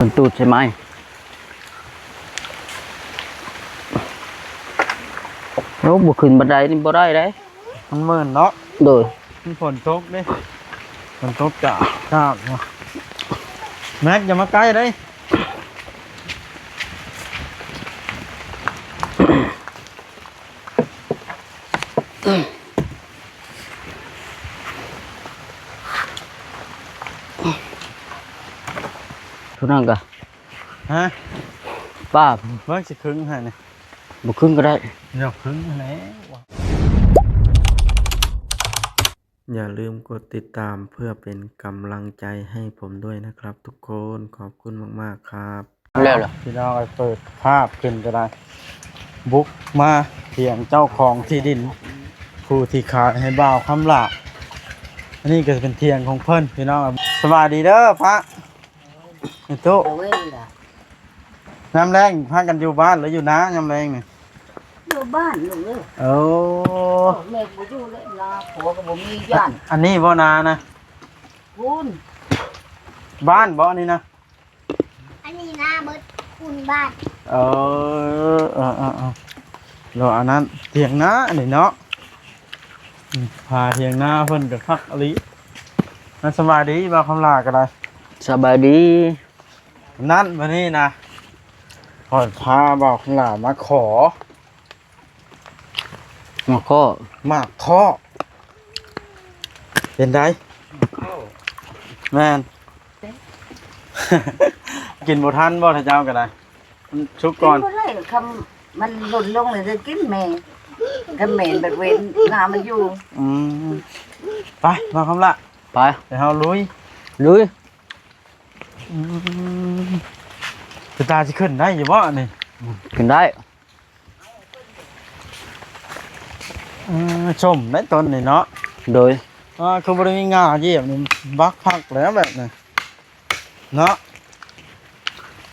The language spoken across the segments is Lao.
ເພິ່ນຕູດໃສ່ໄມ້. ໂອ້ ບໍ່ຂຶ້ນບັນໄດນີ້ບໍ່ໄດ້ເດ້ ມັນມື່ນເນາະ. ໂດຍ ມັນຝົນຕົກເດ້ ຝົນຕົກຈາກ ຈາກ ແມັກ ຢ່າມາໃກ້ເດ້. ທຸນັ້ນກະ ຮະ ປ້າ ເບິ່ງຊິຄຶງໃຫ້ນີ້ ບໍ່ຄຶງກໍໄດ້ ດຽວຄຶງຫັ້ນແຫຼະ. ຢ່າລືມກົດຕິດຕາມເພື່ອເປັນກຳລັງໃຈໃຫ້ຜົມດ້ວຍນະຄັບທຸກຄົນ. ຂອບຄຸນມາກໆຄັບ. ແລ້ວລະ ພີ່ນ້ອງເອີຍ ເປີດພາບຂຶ້ນກໍໄດ້ ບຸກມາຖຽງເຈົ້າຂອງທີ່ດິນ ຜູ້ທີ່ຂາຍໃຫ້ບ່າວຄຳຫຼ້າ. ອັນນີ້ກໍເປັນຖຽງຂອງເພິ່ນ ພີ່ນ້ອງ. ສະບາຍດີເດີປ້າ ຕູ້. ໂອ້ຍລະ ຍາມແລງພາກັນຢູ່ບ້ານ ຫຼື ຢູ່ນາຍາມແລງນີ້? ຢູ່ບ້ານລູກເອີຍ. ໂອ້ ແມ່ບໍ່ຢູ່ເລີຍນາ ຜົວກໍບໍ່ມີ ຢ້ານ. ອັນນີ້ບໍ່ນານະ? ພຸ້ນ ບ້ານບໍ່ນີ້ນະ? ອັນນີ້ນາເບິດ ພຸ້ນບ້ານ. ເອີ ເອີ ເອີ ເອີ ແລ້ວອັນນັ້ນຖຽງນານີ້ເນາະ. ອືມ ພາຖຽງນາເພິ່ນກໍຄັກອີ່ຫຼີ. ສະບາຍດີບ່າວຄຳຫຼ້າກໍໄດ້. ສະບາຍດີ. ນັ້ນ ມື້ນີ້ນະ ຂ້ອຍພາບ່າວຄຳຫຼ້າມາຂໍ ມາຂໍ ມາຂໍ. ເປັນໃດ? ແມ່ນ ກິນບໍ່ທັນບໍ່ ຖ້າເຈົ້າກໍໄດ້ ມັນສຸກກ່ອນ. ກິນບໍ່ໄດ້ ຄຳມັນຫຼົ່ນລົງແລ້ວຈະກິນແມ່ ຄຳແມ່ນບັດເວນນາມັນຢູ່. ອືມ ໄປ ບ່າວຄຳຫຼ້າ ໄປ ໄປ ເຮົາລຸຍ ລຸຍ. ອືມ ເປັນຕາຊິຂຶ້ນໄດ້ຢູ່ບໍ່ນີ້? ຂຶ້ນໄດ້. ເອີ ສົ້ມໄດ້ຕົ້ນນີ້ເນາະ. ໂດຍ. ອ່າ ຄືບໍ່ໄດ້ມີງ່າຢຽບນີ້ ບັກຄັກແລ້ວແບບນີ້ເນາະ.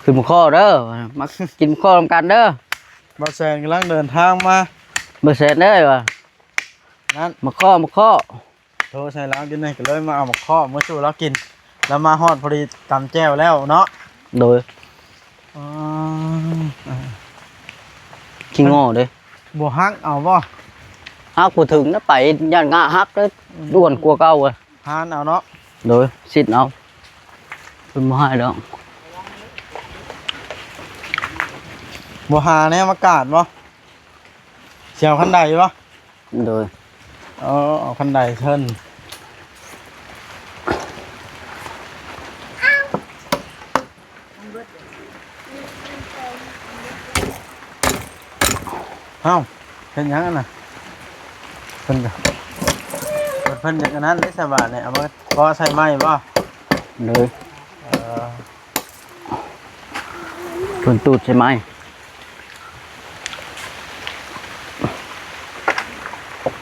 ຂຶ້ນມາຂໍເດີ ມາກິນມາຂໍນຳກັນເດີ. ບ່າວແສນກຳລັງເດີນທາງມາ. ບ່າວແສນເອີຍວ່າ ນັ້ນ ມາຂໍ ມາຂໍ. ໂທໃສ່ລາວຢູ່ນີ້ ກໍເລີຍມາເອົາໝາກເຄາະມາສູ່ລາວກິນ. ລາວມາຮອດພໍດີຕຳແຈ່ວແລ້ວເນາະ. ໂດຍ. ອໍ ຂີ້ງໍເດ້. ບໍ່ຫັກເອົາບໍ່? ຫັກບໍ່ເຖິງນະ ໄປຢ້ານງ່າຫັກເດ້. ອືມ ດ້ວນກວ່າເກົ່າ. ຫານເອົາເນາະ. ໂດຍ ຊິດເອົາ ເພິ່ນບໍ່ໃຫ້ດອກ. ບໍ່ຫາແນວມາກາດບໍ່? ຊິເອົາຄັນໄດບໍ່? ໂດຍ. ເອີ ເອົາຄັນໄດເທິນ. ເອົ້າ ເຮັດຫຍັງອັນນະ? ເພິ່ນ ເພິ່ນຢາກອັນນັ້ນເດ້ ສະບາດນີ້ ເອົາມາເກາະໃສ່ໄມ້ບໍ່? ໂດຍ. ເອີ ເພິ່ນຕູດໃສ່ໄມ້.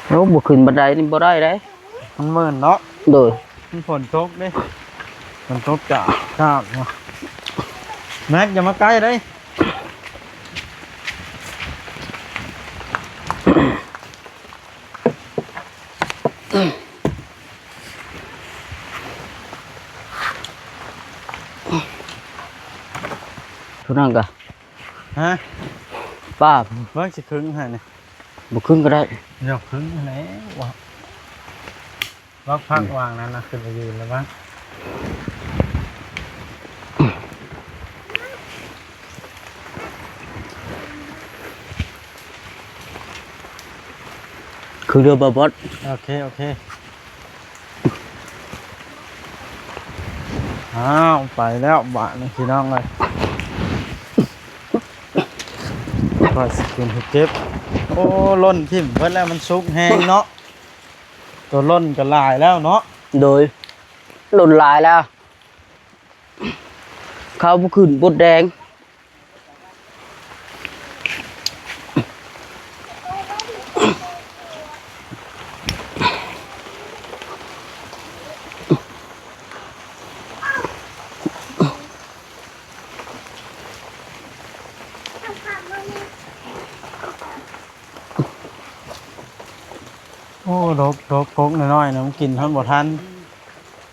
ໂອ້ ບໍ່ຂຶ້ນບັນໄດນີ້ບໍ່ໄດ້ເດ້ ມັນມື່ນເນາະ. ໂດຍ. ມັນຝົນຕົກເດ້ ຝົນຕົກຈາກ ຈາກ ແມັກ ຢ່າມາໃກ້ເດ້. ທຸນັ້ນກະ ຮະ ປ້າ ເບິ່ງຊິຄຶງໃຫ້ນີ້ ບໍ່ຄຶງກໍໄດ້ ດຽວຄຶງຫັ້ນແຫຼະ. ວ່າ ວ່າພັກວາງນັ້ນນະ ຂຶ້ນໄປຢືນລະວັງ. ຄືເຮືອບໍ່ບອດ. ໂອເຄ ໂອເຄ. ອ້າວ ໄປແລ້ວບາດນີ້ພີ່ນ້ອງເອີຍ. ຂ້ອຍຊິຂຶ້ນໄປເກັບ. ໂອ້ ຫຼົ່ນຖິ້ມເບິດແລ້ວ ມັນສຸກແຮງເນາະ. ໂຕຫຼົ່ນກໍຫຼາຍແລ້ວເນາະ. ໂດຍ ຫຼົ່ນຫຼາຍແລ້ວ. ເຂົ້າບໍ່ຂຶ້ນບົດແດງ. ໂອ້ ດົກ ດົກ ກົກນ້ອຍໆນະ ມັນກິນຮອດບໍ່ທັນ.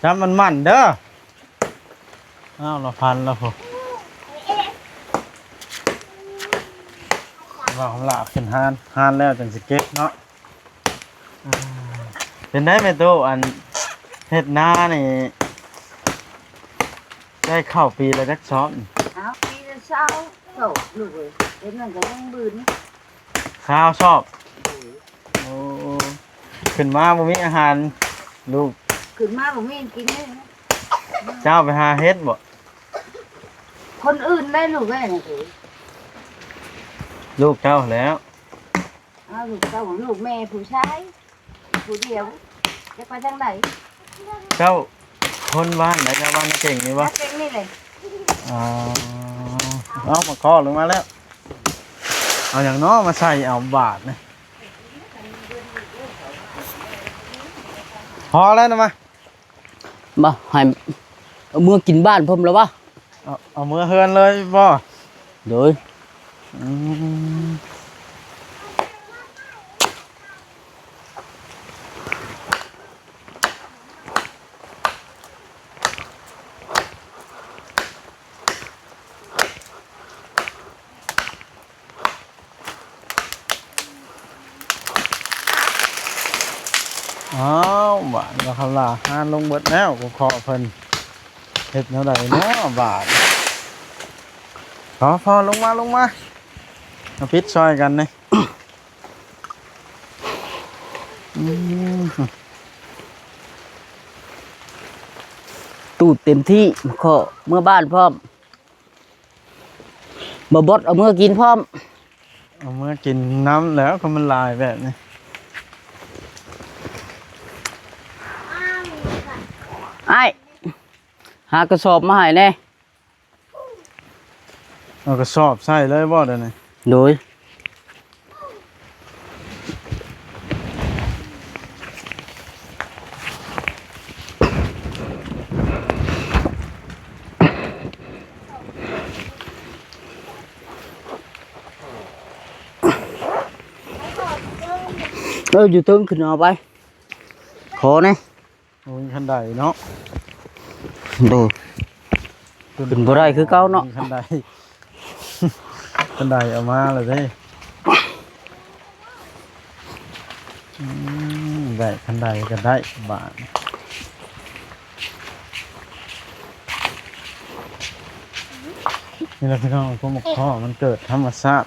ຈັບມັນໝັ້ນເດີ. ອ້າວ ລະພັນລະພຸ້ນ. ວ່າຂອງຫຼ້າຂຶ້ນຮ້ານ ຮ້ານແລ້ວຈັ່ງຊິເກັບເນາະ. ເປັນໄດແມ່ຕູ້ ອັນເຮັດນານີ້ ໄດ້ເຂົ້າປີລະຈັກຊອບ? ເອົາ ປີລະຊາວຊອບລູກເອີຍ ເຮັດນັ້ນກໍຍັງບືນ ຊາວຊອບ. ໂອ້ ຂຶ້ນມາບໍ່ມີອາຫານລູກ ຂຶ້ນມາບໍ່ມີກິນເລີຍ. ເຈົ້າໄປຫາເຮັດບໍ່? ຄົນອື່ນໄດ້ລູກເອີຍ ລູກເຈົ້າແລ້ວ. ອ້າວ ລູກເຈົ້າ ລູກແມ່ຜູ້ຊາຍຜູ້ດຽວ ຈະໄປທາງໃດ? ເຈົ້າຄົນບ້ານໃດ? ເຈົ້າບ້ານນາເກັງນີ້ບໍ່? ນາເກັງນີ້ແຫຼະ. ອໍ ເອົາ ໝາກຄໍ່ລົງມາແລ້ວ. ເອົາຫຍັງເນາະມາໃສ່ເອົາບາດນີ້? ພໍແລ້ວນະມາ. ບໍ່ ໃຫ້ເອົາເມືອກິນບ້ານເພິ່ນລະວະ? ເອົາ ເອົາເມືອເຮືອນເລີຍບໍ່? ໂດຍ. ອືມ. ອ້າວ ບາດນີ້ເຂົາລາກຮ້ານລົງເບິດແລ້ວ ກໍຂໍເພິ່ນເຮັດແນວໃດເນາະບາດ. ພໍ ພໍ ລົງມາ ລົງມາ ມາປິດຊ່ອຍກັນນີ້. ອືມ ຕູ້ເຕັມທີ່ ຂໍເມືອບ້ານພ້ອມ. ບໍ່ບອດເອົາເມືອກິນພ້ອມ. ເອົາເມືອກິນນຳແລ້ວ ຄັນມັນຫຼາຍແບບນີ້. ອ້າຍ ຫາກະສອບມາໃຫ້ແດ່. ເອົາກະສອບໃສ່ເລີຍບໍ່ດຽວນີ້? ໂດຍ. ເອີ ຢູ່ເທິງຂຶ້ນເອົາໄປ ຂໍແດ່. ໂອ້ຍ ຄັນໄດເນາະ. ໂດຍ. ຂຶ້ນ ຂຶ້ນບໍ່ໄດ້ຄືເກົ່າເນາະ ຄັນໄດ ຄັນໄດເອົາມາແລ້ວເດ້. ອືມ ໄດ້ ຄັນໄດກໍໄດ້ບາດ. ນີ້ລະພີ່ນ້ອງ ພວກໝາກຄໍ່ມັນເກີດທຳມະຊາດ.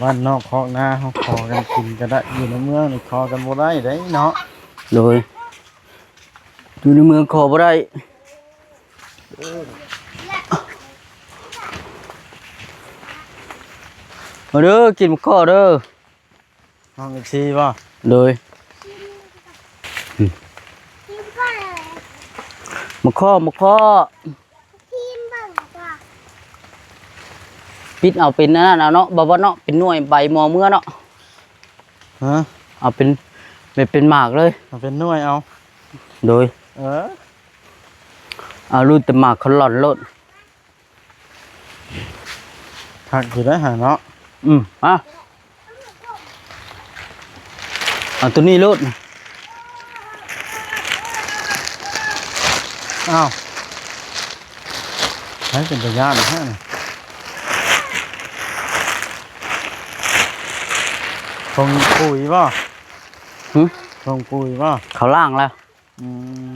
ບ້ານນອກຄອກນາເຮົາຂໍກັນກິນກໍໄດ້ ຢູ່ໃນເມືອງນີ້ຂໍກັນບໍ່ໄດ້ເດ້ເນາະ. ໂດຍ. ຢູ່ໃນເມືອງຂໍບໍ່ໄດ້. ມາເດີ ກິນໝາກຄໍ່ເດີ. ນ້ອງເອັຟຊີບໍ່? ໂດຍ. ໝາກຄໍ່ ໝາກຄໍ່. ປິດເອົາເປັນອັນນັ້ນເອົາເນາະ ບໍ່ວ່າເນາະ ເປັນໜ່ວຍໃບໝໍເມືອເນາະ. ຮະ? ເອົາເປັນ ເປັນ ເປັນໝາກເລີຍ ເອົາເປັນໜ່ວຍເອົາ. ໂດຍ. ເອີ ເອົາລຸ້ນແຕ່ໝາກຄອນລອນໂລດ. ຄັກຢູ່ໄດ໋ຫາເນາະ. ອືມ ມາ ເອົາໂຕນີ້ໂລດ. ອ້າວ ໃຜເປັນຕາຢ້ານແທ້ນີ້. ຖົງປຸ໋ຍບໍ່? ຫຶ? ຖົງປຸ໋ຍບໍ່? ເຂົາລ້າງແລ້ວ. ອືມ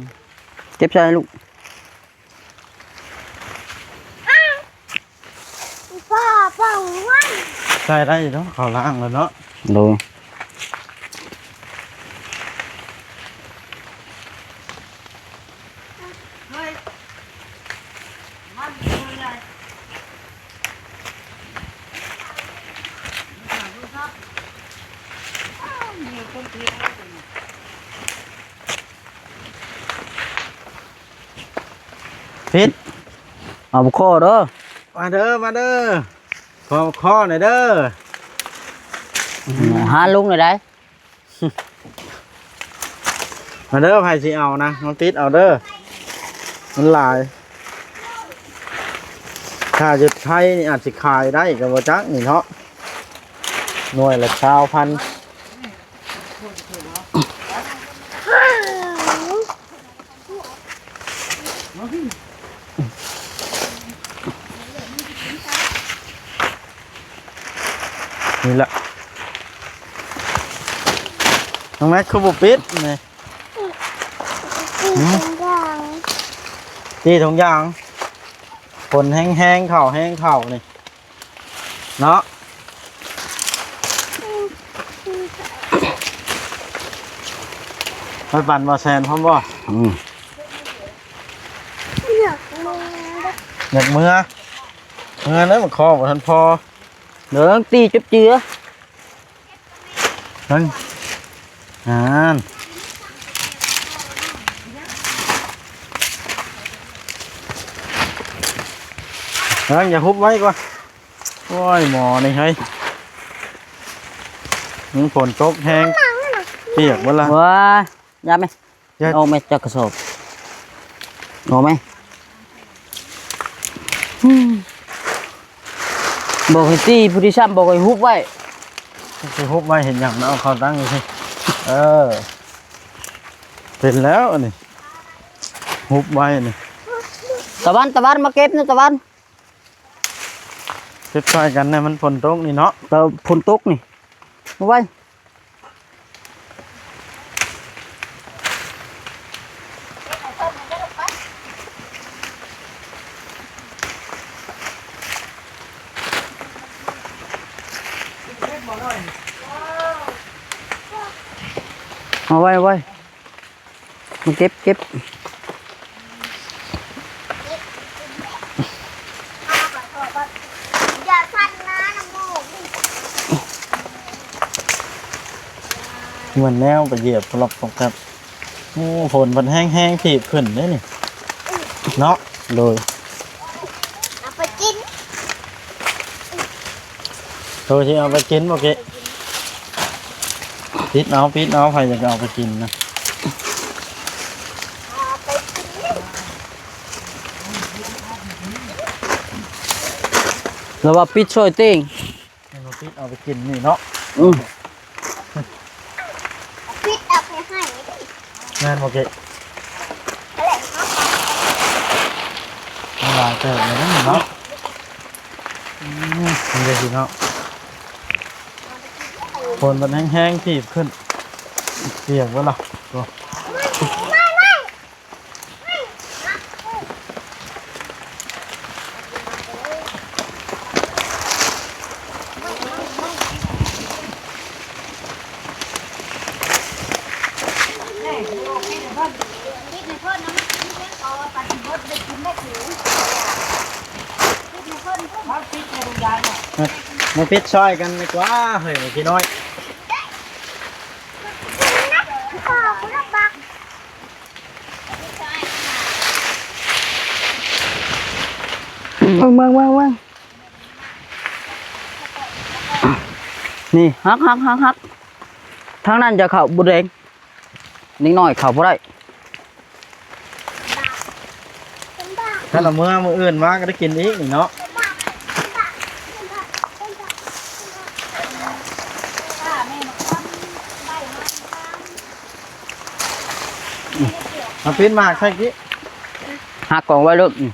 ເກັບໃສ່ລູກ. ໃສ່ໄດ້ເນາະ ເຂົາລ້າງແລ້ວເນາະ. ໂດຍ. ພິດ ເອົາບັກຄໍ່ເດີ. ມາເດີ ມາເດີ ຂໍບັກຄໍ່ໜ່ອຍເດີ. ຫາລຸງໜ່ອຍໄດ໋. ມາເດີ ໃຜຊິເອົານະ ມາປິດເອົາເດີ ມັນຫຼາຍ. ຖ້າຢູ່ໄທນີ້ອາດຊິຂາຍໄດ້ກໍບໍ່ຈັກນີ້ເນາະ ໜ່ວຍລະຊາວພັນ. ມາພີ້ ນີ້ແຫຼະ ນ້ອງແມັດຄືບໍ່ປິດນີ້? ຈີ່ຖົງຢາງ ຝົນແຮງໆ ເຂົ້າແຮງເຂົ້ານີ້ເນາະ. ໄປປັ່ນບໍ່ແຊນພ້ອມບໍ່? ອືມ ຢາກເມືອ ຢາກເມືອ ເມືອແລ້ວ ມັນຄໍບໍ່ທັນພໍ. ເດີ ຕີຈົບເຈືອ ນັ້ນ ນັ້ນ ເອີ ຢ່າຮຸບໄວ້ກ່ອນ. ໂອ້ຍ ໝໍນີ້ເຮີ້ຍ ມັນຝົນຕົກແຮງ ປຽກເບິດລະ. ວ້າ ຢ່າແມ່ ຢ່າ ອອກແມ່ ຈັກກະສອບ ອອກແມ່. ອືມ ບອກໃຫ້ຕີ ຜູ້ທີ່ຊ້ຳບອກໃຫ້ຮຸບໄວ້. ຊິຮຸບໄວ້ເຮັດຫຍັງເນາະ? ເອົາເຂົ້າຕັ້ງຢູ່ພີ້. ເອີ ເປັນແລ້ວອັນນີ້ ຮຸບໄວ້ນີ້. ຕາວັນ ຕາວັນ ມາເກັບນະຕາວັນ. ເກັບຊ່ອຍກັນນະ ມັນຝົນຕົກນີ້ເນາະ. ເອີ ຝົນຕົກນີ້ ມາໄວ. ເອົາໄວ້ ເອົາໄວ້. ມາເກັບ ເກັບ ຢ່າສັ່ນນະນ້ຳມູກ. ເໝືອນແນວໄປຢຽບປະລັບປະກັບ. ໂອ້ ຝົນມັນແຮງໆ ຖີບຂຶ້ນເດ້ນີ້ເນາະ. ໂດຍ ເອົາໄປກິນ. ໂຕຊິເອົາໄປກິນບໍ່ເກະ? ປິດເອົາ ປິດເອົາ ໃຜຢາກເອົາໄປກິນນະ. ລະວ່າປິດຊ່ອຍເຕັງ ແມ່ນບໍ່? ປິດເອົາໄປກິນນີ້ເນາະ. ອືມ ປິດເອົາໄປໃຫ້. ແມ່ນບໍ່ເກະ? ມັນຫຼາຍເຕີບເລີຍເນາະ. ອືມ ນີ້ເດ້ພີ່ນ້ອງ ຝົນມັນແຮງໆ ຖີບຂຶ້ນ ປຽກເບິດລະ. ມາ ມາປິດຊ່ອຍກັນດີກວ່າເຮີ້ຍ ພີ່ນ້ອງ. ເບິ່ງ ເບິ່ງ ເບິ່ງ ເບິ່ງ ນີ້ ຫັກ ຫັກ ຫັກ ຫັກ ທາງນັ້ນຈະເຂົ້າບົດແດງ ເດັກນ້ອຍເຂົ້າບໍ່ໄດ້. ຖ້າລະເມືອມື້ອື່ນມາກໍໄດ້ກິນອີກນີ້ເນາະ. ມາປິ່ນໝາກໃສ່ກິ ຫາກອງໄວ້ໂລດ. ອື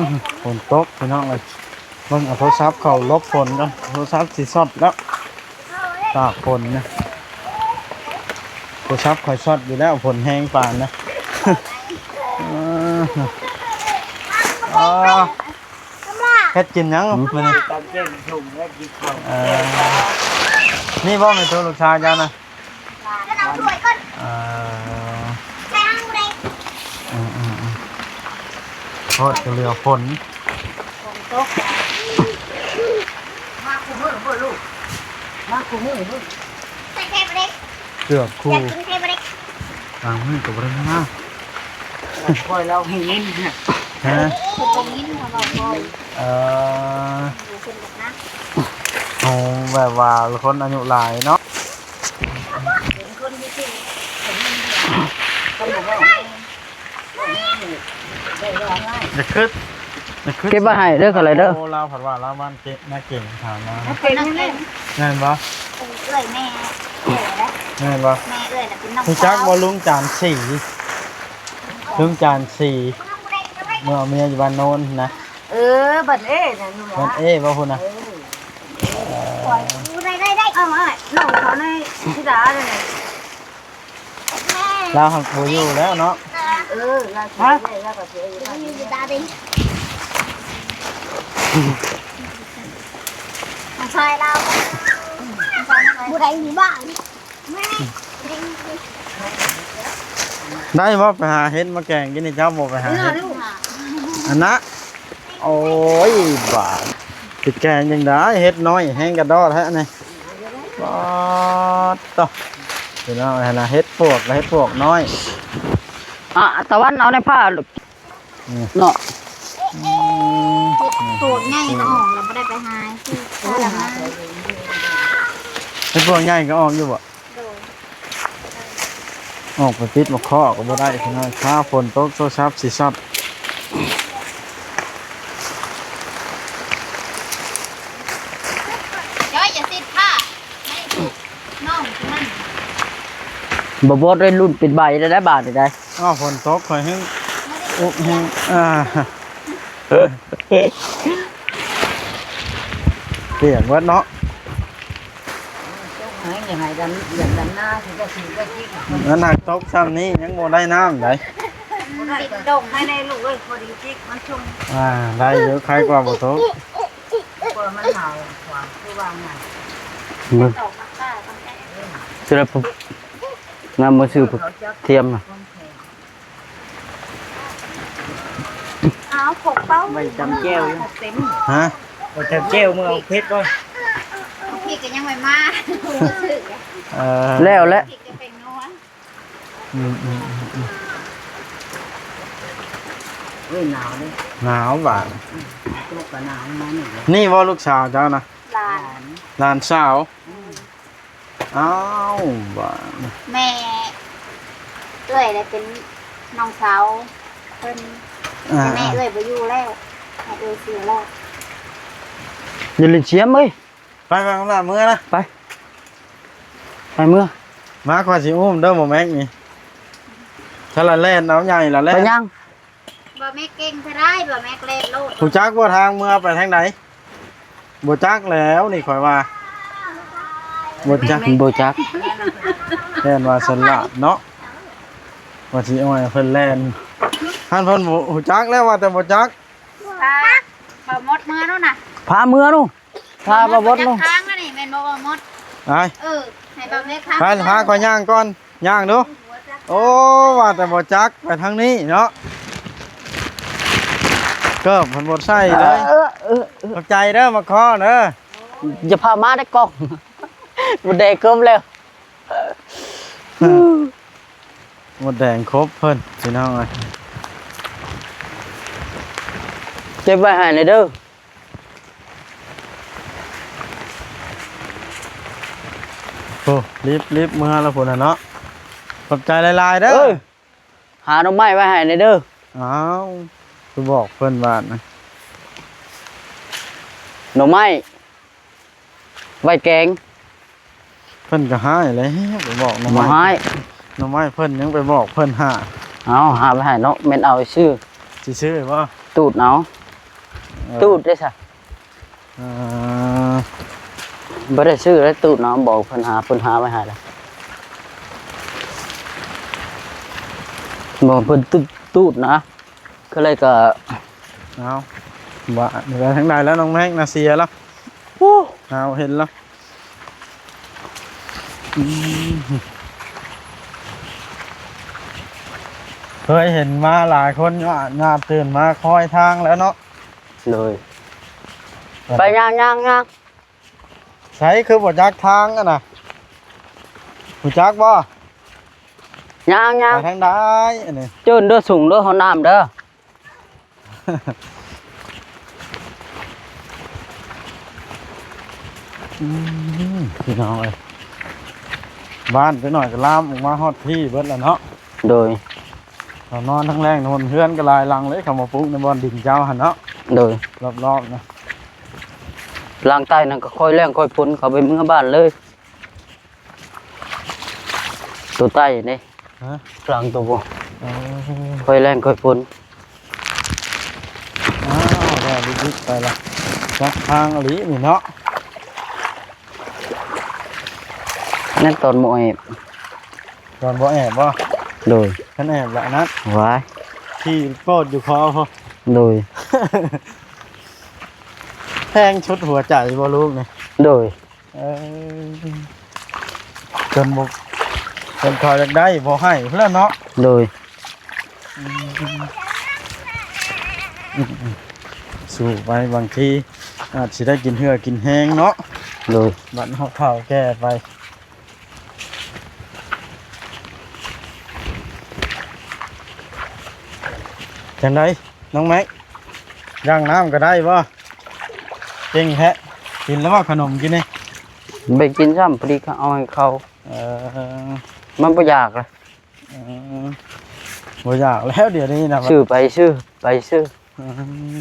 ມ ຝົນຕົກພີ່ນ້ອງເອີຍ. ເບິ່ງເອົາໂທລະສັບເຂົ້າຫຼົບຝົນກ່ອນ ໂທລະສັບຊິຊັອດແລ້ວ ຕາກຝົນນະ. ໂທລະສັບຂ້ອຍຊັອດຢູ່ແລ້ວ ຝົນແຮງປານນະ. ເອີ ເຮັດກິນຫຍັງມື້ນີ້? ຕຳເສັ້ນ ເອີ ນີ້ບໍ່ແມ່ນໂຕລູກຊາຍເຈົ້ານະ? ເອີ ອືມໆໆ ໂພດກໍເຫຼືອຝົນ ຝົນຕົກ ມາຄູ່ມື້ເບິ່ງລູກ ມາຄູ່ມື້ເບິ່ງ ໃສ່ໄຂ່ບໍ່ໄດ້ ເກືອບຄູ່ ຢາກກິນໄຂ່ບໍ່ໄດ້ ບາງມື້ກໍບໍ່ໄດ້ມາ ຂ້ອຍລາວໃຫ້ຍິນ ຮະ ເພິ່ນບໍ່ຍິນ ເຂົາເວົ້າກ່ອນ ເອີ ເພິ່ນບໍ່ຮັກ ເອົາ ແບບວ່າຄົນອາຍຸຫຼາຍເນາະ. ຢ່າຄິດ ຢ່າຄິດ ເກັບໄວ້ໃຫ້ເດີ ເຂົາເລີຍເດີ. ໂອ້ ລາວພັດວ່າລາວບ້ານເກະ ນາເກັ່ງ ຖາມມາ ເກັ່ງ ແມ່ນບໍ່? ເອື້ອຍແມ່ ແມ່ນບໍ່? ແມ່ເອື້ອຍນະເປັນນ້ອງ ຮູ້ຈັກບໍ່ ລຸງຈານສີ? ລຸງຈານສີ ເມື່ອເອົາເມຍຢູ່ບ້ານໂນນນະ. ເອີ ບ້ານເອນະ ບ້ານເອບໍ່ພຸ້ນນະ? ເອີ ໄດ້ ໄດ້ ໄດ້ ເອົາ ເອົາ ນ້ອງເຂົາໃນທິດານັ້ນນະ. ລາວຫັກບໍ່ຢູ່ແລ້ວເນາະ. ເອີ ລາວເສຍແລ້ວ ລາວກໍເສຍຢູ່ບ້ານນີ້. ມາຊ່ອຍລາວ ຜູ້ໃດຢູ່ບ້ານ. ໄດ້ບໍ່ ໄປຫາເຫັດມາແກງກິນນີ້ ເຈົ້າບໍ່ໄປຫາເຫັດ? ອັນນະ ໂອ້ຍ ບາດ ຊິແກງຈັ່ງໃດ ເຫັດນ້ອຍແຮງກະດໍ້ແທ້ນີ້. ປາດໂທ້ ພີ່ນ້ອງ ອັນນະ ເຫັດປວກ ເຫັດປວກນ້ອຍ. ອາ ຕາວັນເອົາໃນຜ້າ ອືມ ເນາະ. ອືມ ເຫັດປວກໃຫຍ່ກໍອອກແລ້ວ ບໍ່ໄດ້ໄປຫາຊື້ ເຫັດປວກໃຫຍ່ກໍອອກຢູ່ບໍ່? ໂດຍ ອອກໄປປິດໝາກເຄາະກໍບໍ່ໄດ້ພີ່ນ້ອງ ຟ້າຝົນຕົກໂທລະສັບຊິຊັອດ. ເຈົ້າຢ່າຕິດຜ້າໃຫ້ລູກນ້ອງຜູ້ນັ້ນ. ບໍ່ ບໍ່ໄດ້ລຸ້ນເປັນໃບແລ້ວໄດ໋ບາດນີ້ໄດ໋. ອ້າວ ຝົນຕົກຂ້ອຍແຮງ ອຸບແຮງ ອ່າ ປຽກເບິດເນາະ. ຕົກແຮງ ຢາກໃຫ້ດຳ ຢາກດຳນາ ຊິໄດ້ ຊິໄດ້ກິນ. ມັນຫາກຕົກຊ່ຳນີ້ຍັງບໍ່ໄດ້ນ້ຳໃດ໋. ກິນດົງໃຫ້ແນ່ລູກເອີຍ ພໍດີຈິກມັນຊຸ່ມ. ອ່າ ໄດ້ຢູ່ ໄຄກວ່າບໍ່ຕົກ. ກວ່າມັນຫາວກວ່າ ຄືວ່າຫຍັງ ເບິ່ງ ຕອກໝາກກ້າກ່ອນແທ້. ຊິໄດ້ ນ້ຳມາຊື້ ທຽມນະ. ເອົາ ຂົກເປົ່າ ໄວ້ຈຳແຈ່ວຢູ່. ຂົກເຕັມ. ຮະ? ໄວ້ຈຳແຈ່ວ ມື້ເອົາເຜັດບໍ່? ເອົາເຜັດກໍຍັງໄວ້ມາ. ເອີ ແລ້ວແຫຼະ. ເຜັດກໍເປັນນົວ. ອືມໆໆໆ. ເອີຍ ໜາວເດ້. ໜາວບາດ. ອືມ ຕົກກໍໜາວມານີ້ເດ້. ນີ້ບໍ່ລູກສາວເຈົ້ານະ? ຫຼານ. ຫຼານສາວ. ອືມ. ອ້າວ ວ່າແມ່ເອື້ອຍໄດ້ເປັນນ້ອງສາວເພິ່ນ. ອ່າ ແຕ່ແມ່ເອື້ອຍບໍ່ຢູ່ແລ້ວ ແມ່ເອື້ອຍເສຍແລ້ວ. ຢ່າຫຼິ້ນສຽມເອີຍ. ໄປ ໄປ ນ້ອງຫຼ້າເມືອນະ. ໄປ ໄປເມືອ. ມາ ຂ້ອຍຊິອຸ້ມເດີ ບໍ່ແມັກນີ້. ຖ້າລະແລ່ນເອົາໃຫຍ່ລະແລ່ນ. ໄປຍັງ. ບໍ່ແມັກເກັ່ງເທົ່າໃດ ບໍ່ແມັກແລ່ນໂລດ. ຮູ້ຈັກບໍ່ທາງເມືອໄປທາງໃດ? ບໍ່ຈັກແລ້ວນີ້ຂ້ອຍວ່າ. ບໍ່ຈັກ. ບໍ່ຈັກ. ແມ່ນວ່າສະຫຼາດເນາະ ວ່າຊິອ້ອຍເພິ່ນແລ່ນ. ຫັ້ນເພິ່ນບໍ່ຮູ້ຈັກແລ້ວ ວ່າແຕ່ບໍ່ຈັກ. ພາບ່າວມົດເມືອໂລດນະ. ພາເມືອໂລດ. ພາບ່າວມົດລົງທາງນັ້ນນີ້ ແມ່ນບໍ່ບ່າວມົດ? ໄປ ເອີ ໃຫ້ບ່າວແມັກພາ. ໄປ ພາຂ້ອຍຍ່າງກ່ອນ ຍ່າງດູ. ໂອ້ ວ່າແຕ່ບໍ່ຈັກໄປທາງນີ້ເນາະ. ເກີບເພິ່ນບໍ່ໃສ່ເລີຍ. ເອີ ເອີ ເອີ ຂອບໃຈເດີ ມາຂໍເດີ. ຢ່າພາມາໄດ້ກ້ອງ ໝົດແດງເກີບແລ້ວ. ໝົດແດງຄົບເພິ່ນ ພີ່ນ້ອງເອີຍ. ເກັບໄວ້ໃຫ້ແດ່ເດີ. ໂອ້ ລີບ ລີບເມືອແລ້ວພຸ້ນນະເນາະ. ຂອບໃຈຫຼາຍໆເດີ. ເອີ ຫາໜໍ່ໄມ້ໄວ້ໃຫ້ແດ່ເດີ. ອ້າວ ຄືບອກເພິ່ນບາດນະ. ໜໍ່ໄມ້ໄວ້ແກງ. ເພິ່ນກໍຮ້າຍແລ້ວ ໄປບອກໜໍ່ໄມ້. ບໍ່ຮ້າຍ. ໜໍ່ໄມ້ເພິ່ນຍັງໄປບອກເພິ່ນຫາ. ເອົາ ຫາໄປໃຫ້ເນາະ ແມ່ນເອົາຊື່. ຊິຊື້ບໍ່? ຕູດເອົາ. ເອີ ຕູດເດ້ຊະ. ເອີ ບໍ່ໄດ້ຊື້ແລ້ວ ຕູດເນາະ ບອກເພິ່ນຫາ ເພິ່ນຫາໄວ້ໃຫ້ແລ້ວ. ບອກເພິ່ນຕູດ ຕູດນະ ກໍເລີຍກໍ ເອົາ ວ່າໄປທາງໃດແລ້ວ ນ້ອງແມັກນະ ເສຍແລ້ວ. ໂອ້ ເອົາ ເຫັນແລ້ວ. ອືມ ເຄີຍເຫັນມາຫຼາຍຄົນຢູ່ອາດຍາບ ຕື່ນມາຄອຍທາງແລ້ວເນາະ. ໂດຍ ໄປ ໄປ ຍ່າງ ຍ່າງ ຍ່າງ. ໃສຄືບໍ່ຈັກທາງຫັ້ນນະ ຮູ້ຈັກບໍ່? ຍ່າງ ຍ່າງ ໄປທາງໃດອັນນີ້? ເຈີນເດີ ສູງເດີ ຮອດນ້ຳເດີ. ອືມ ພີ່ນ້ອງເອີຍ ບ້ານໄປໜ້ອຍກໍລາມອອກມາຮອດພີ້ເບິດແລ້ວເນາະ. ໂດຍ ເຮົານອນທັງແລ້ງ ເຮືອນກໍຫຼາຍຫຼັງເລີຍ ເຂົາມາປຸກໃນບ່ອນດິນເຈົ້າຫັ້ນເນາະ. ໂດຍ ລອບໆນະ ຫຼັງໃຕ້ນັ້ນກໍຄ່ອຍແລ້ງຄ່ອຍຝົນ ເຂົາໄປເມືອບ້ານເລີຍ. ໂຕໃຕ້ນີ້ ຮະ? ຫຼັງໂຕບໍ່? ເອີ ຄ່ອຍແລ້ງຄ່ອຍຝົນ. ອ້າວ ແດດດີ ຕິດໄປລະ ຈັກທາງອີ່ຫຼີນີ້ເນາະ. ນັ້ນຕອນບໍ່ແອບ ຕອນບໍ່ແອບບໍ່? ໂດຍ ຄັນແອບລະອັນນັ້ນ ວ້າຍ ຂີ້ໂປດຢູ່ຄໍພຸ້ນ. ໂດຍ ແພງຊຸດຫົວໃຈບໍ່ລູກນີ້? ໂດຍ ເອີ ຈົນບໍ່ ຈົນເຂົາຢາກໄດ້ບໍ່ໃຫ້ພຸ້ນແຫຼະເນາະ. ໂດຍ ອືມ ອືມ ສູ້ໄປ ບາງທີອາດຊິໄດ້ກິນເຫື່ອກິນແຮງເນາະ. ໂດຍ ບັດເຮົາເຖົ້າແກ່ໄປ. ຈັ່ງໃດ ນ້ອງແມັກ ຢ່າງນ້ຳກໍໄດ້ບໍ່? ເກັ່ງແທ້. ກິນແລ້ວບໍ່ຂະໜົມກິນນີ້? ບໍ່ກິນຊ້ຳ ພໍດີເອົາໃຫ້ເຂົາ. ເອີ ມັນບໍ່ຢາກລະ. ເອີ ບໍ່ຢາກແລ້ວດຽວນີ້ນະ ຊື້ໄປຊື້ ໄປຊື້ ອື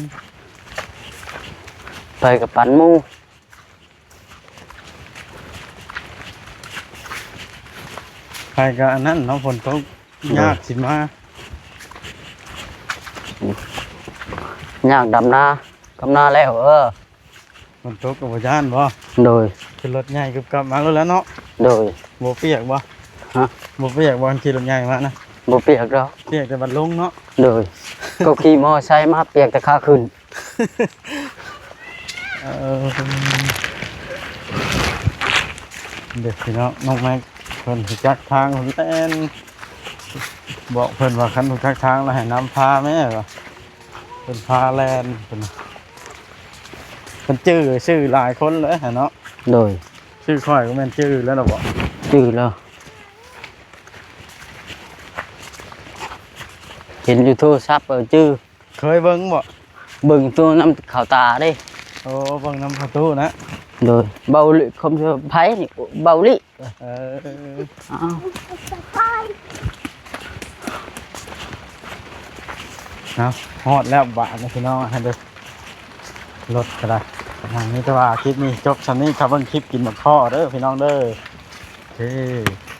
ມ ໄປກັບປັນໝູ່. ໄປກໍອັນນັ້ນເນາະ ຝົນຕົກ ໂດຍ ຍາກຊິມາ ຍາກດຳນາ ດຳນາແລ້ວ ເອີ ຝົນຕົກກໍບໍ່ຢ້ານບໍ່? ໂດຍ ຂຶ້ນລົດໃຫຍ່ກັບມາໂລດແລ້ວເນາະ. ໂດຍ ບໍ່ປຽກບໍ່? ຮະ ບໍ່ປຽກບໍ່ ຂີ່ລົດໃຫຍ່ມານະ? ບໍ່ປຽກດອກ ປຽກແຕ່ບັດລົງເນາະ. ໂດຍ ກໍຂີ່ມໍໄຊມາປຽກແຕ່ຂາຂຶ້ນ. ເອີ ເດັກພີ່ນ້ອງ ນ້ອງແມັກເພິ່ນຮູ້ຈັກທາງ ເພິ່ນແລ່ນ ບອກເພິ່ນວ່າ ຄັນຮູ້ຈັກທາງແລ້ວໃຫ້ນຳພາແມ້ວ່າ ເພິ່ນພາແລ່ນ ເພິ່ນ ເພິ່ນຈື່ຊື່ຫຼາຍຄົນເລີຍຫັ້ນເນາະ. ໂດຍ ຊື່ຂ້ອຍກໍແມ່ນຈື່ແລ້ວລະບໍ? ຈື່ແລ້ວ ເຫັນຢູ່ໂທລະສັບ ເອີ ຈື່. ເຄີຍເບິ່ງບໍ່? ເບິ່ງໂຕນຳເຂົ້າຕາເດ້. ໂອ້ ເບິ່ງນຳພໍ່ຕູ້ນະ. ໂດຍ ເບົາລິ ຄອມເຊີໄພນີ້ ເບົາລິ. ເອີ ອ້າວ ເອົາ ຮອດແລ້ວບາດນີ້ພີ່ນ້ອງ ໃຫ້ເບິ່ງລົດກໍໄດ້. ອ່າ ມີແຕ່ວ່າຄລິບນີ້ຈົບສ່ຳນີ້ ຖ້າເບິ່ງຄລິບກິນໝາກເຄາະເດີພີ່ນ້ອງເດີ. ໂອເຄ.